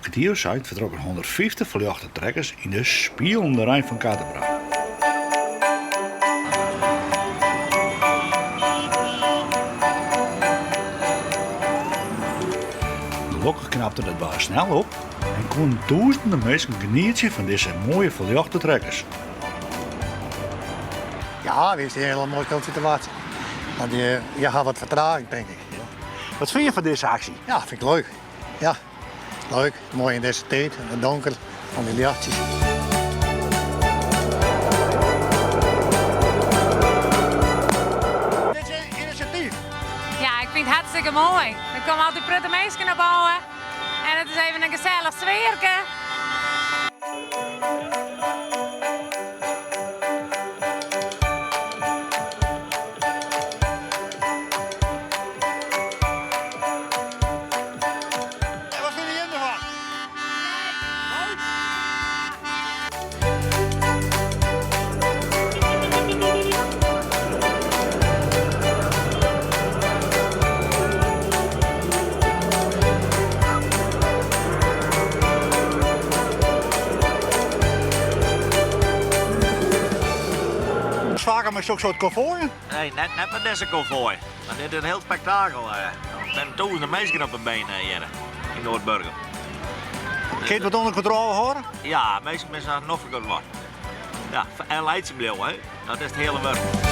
Om kertier oer seis fertrokken 150 ferljochte trekkers yn de spielende rein fan Katebra. Gelokkich knapte it waar snel op en koenen tûzenen minsken genietsje fan dizze moaie ferljochte trekkers. Ja, wist in hiele moaie kant te wachtsjen. Want je, je ha wat fertraging, tink ik. Wat fine je fan dizze aksje? Ja, fyn ik leuk. Ja, leuk. Moai yn dizze tiid, yn it donker, fan dy ljochtsjes. Dit is in inisjatyf. Ja, ik fyn it hartstikke moai. Der komme altyd protte minsken op ôf en it is even in gesellich sfearke. En wat fine jim derfan? Faker mei sok soart konfoaien? Nee, net, net met dizze konfoai. Mar dit is in hiel spektakel. Der binne tûzenen minsken op de been hjir yn Noardburgum. Kin it wat ûnder kontrôle hâlde? Ja, minsken binne sa noflik as wat. Ja, en laitsjen bliuwe, hè. Dat is it hiele wurk.